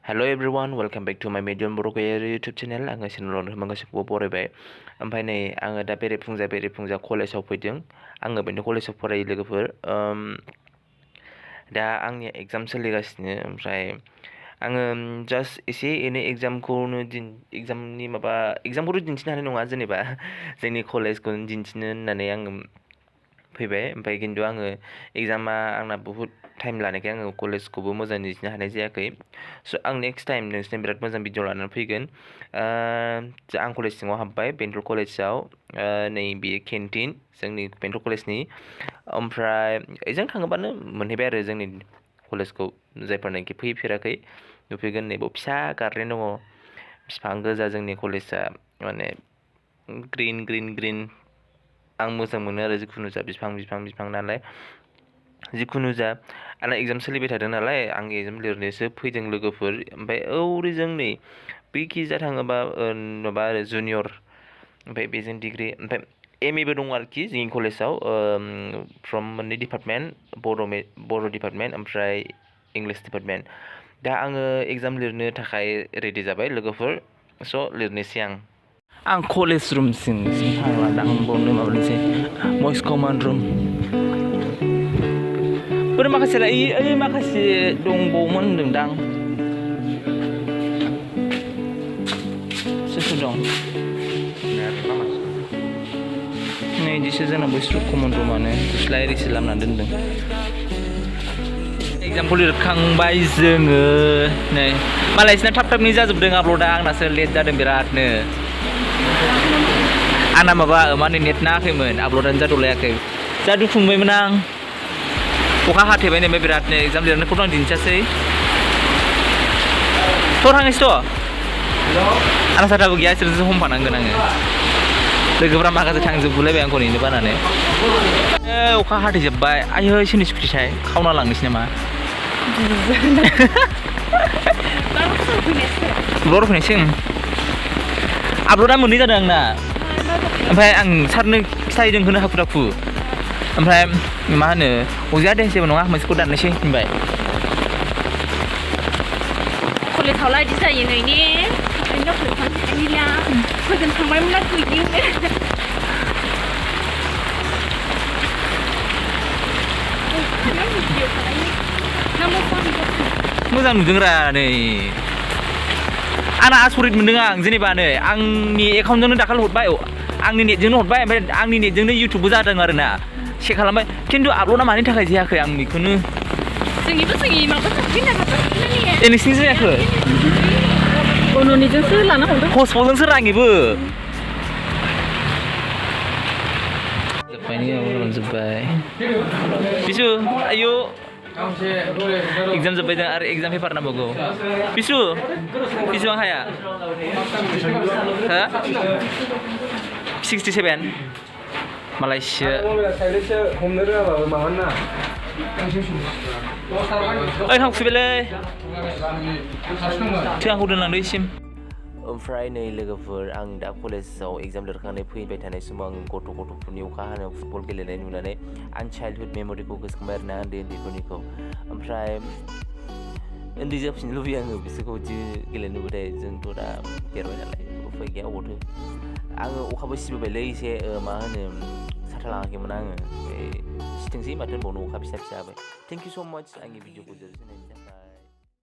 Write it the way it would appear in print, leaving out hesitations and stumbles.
Hello everyone, welcome back to my Mediyon YouTube channel. आङो चेनेलावनो होमगासिनो बरायबाय। ओमफ्राय नै आङो दा बेरेफुंजा कलेजाव फैदों। आङो बेंटल कलेजाव फरायो लोगोफोर। दा आंनि एग्जाम सोलिगासिनो ओमफ्राय आङो जास्ट एसे एनै एग्जामखौथ' दिन्थिनो हानाय नङा जेनेबा जोंनि कलेजखौ दिन्थिनो होननानै आङो फैबाय। ओमफ्राय खिन्थु आङो एग्जामा आंना बहुत टाइम लानायखाय आङो कलेजखौबो मोजां दिन्थिनो हानाय जायाखै। स' आं नेक्स्ट टाइम नोंसोरनो बिराद मोजां भिडिअ लानानै फैगोन। आं कलेज सिङाव हाबबाय बेंटल कलेजाव। नै बेयो केन्टिन जोंनि बेंटल कलेजनि। ओमफ्राय एजों थाङोबानो मोनहैबाय आरो जोंनि कलेजखौ। जायफोरनाखि फैफेराखै नुफैगोन। नै बेयाव फिसा गार्डेन दङ, बिफां गोजा जोंनि कलेजा माने ग्रिन आं मोजां मोनो आरो जिखुनु जा बिफां नालाय। जिखुनु जा आंना एग्जाम सोलिबाय थादों नालाय आं एग्जाम लिरनोसो फैदों लोगोफोर। ओमफ्राय ओरैजों नै बैखिजा थाङोबा माबा आरो जुनियर, ओमफ्राय बेजों डिग्रि, ओमफ्राय एमएबो दङ आरोखि जोंनि कलेजाव। फ्रम मोननै डिपार्टमेन्ट, बर' डिपार्टमेन्ट ओमफ्राय इंलिस डिपार्टमेन्ट। दा आङो एग्जाम लिरनो थाखाय रेडि जाबाय लोगोफोर। स' लिरनोसै आं कलेज रुमसिम थांला दा आं बावनो माबानोसै भइस कमान्ड रुम। माखासे माखासे दंबावोमोन होनदोंदां। सोर दं? नै बिदिसो जोंना भइस कमान्ड रुमानो गस्ला एरिसो लामनानै दोनदों। एग्जामखौ लिरखांबाय जोङो। नै मालायसिना थाब-थाबनि जाजोबदों आपल'डा, आंनासो लेट जादों बिरादनो। आंना माबा मा होनो नेट नाङाखैमोन, आपल'डानो जाथ'लायाखै। जा दुखु मोनबायमोन आं। अखा हाथेबाय नै बिरादनो, एग्जाम लिरनायखौथ' आं दिन्थियासै। थांनोसैथ'? आंना साथाबो गैया, बिसोरजोंसो हमफानांगोन आङो। लोगोफ्रा माखासे थांजोबगुलायबाय आंखौ नेनो बानानै। अखा हाथेजोब्बाय। आयै सोरनि स्कुटिथाय, खावना लांनोसै नामा? ब्लर फैनायसै। आपल'डा मोननै जादों आंना। ओमफ्राय आं सारनो खिथाहैदों होनो हाखु-दाखु। ओमफ्राय मा होनो अजाया दे जेबो नङा मोनसेखौ दाननोसै होनबाय। कलेजावलाय बिदि जायो नै ने। फोजों थांबायमोन ना गैयो। मोजां नुदोंरा नै। आंना आसरित मोनदों आं, जेनेबा नै आंनि एकाउन्टजोंनो दाखालि हरबाय, आंनि नेटजोंनो हरबाय, ओमफ्राय आंनि नेटजोंनो इउटुबबो जादों आरो ना। चेक खालामबाय, खिन्थु आपल'डा मानि थाखाय जायाखै आं बेखौनो। जोंनि माबा थांफिन नोंसिनि जायाखै? न'निजोंसो लाना हरदों। हस्पटजोंसो राङिबो। जोब्बाय। बिसु आयु एग्जाम जोब्बाय जों आरो एग्जाम पेपार नांबावगौ। बिसु बेसेबां हाया? हो? 67 मालायसो। हमनो रोङाबाबो माबानो ना। ओइ खांखुबायलै। आंखौ दोनलांदो इसिम। ओमफ्राय नै लोगोफोर, आं दा कलेजाव एग्जाम लिरखांनानै फैबाय थानाय समाव आं गथ'फोरनि अखा हानायाव फुटबल गेलेनाय नुनानै आं चाइल्डहुड मेम'रिखौ गोसोखांबाय आरोना, उन्दैफोरनिखौ। ओमफ्राय उन्दै जाफिननो लुबैयो आङो बिसोरखौ बिदि गेलेनो नुबाथाय। जोंथ' दा देरबाय नालाय उफाय गैया, अबावथो। आङो अखाबो सिबोबायलै एसे, मा होनो साथा लाङाखैमोन आङो। सिथोंसै माथो होनबावनो, अखा फिसा हाबाय। थेंक इउ स' माच आंनि भिडिअखौ जोबजासिम नायनायनि थाखाय।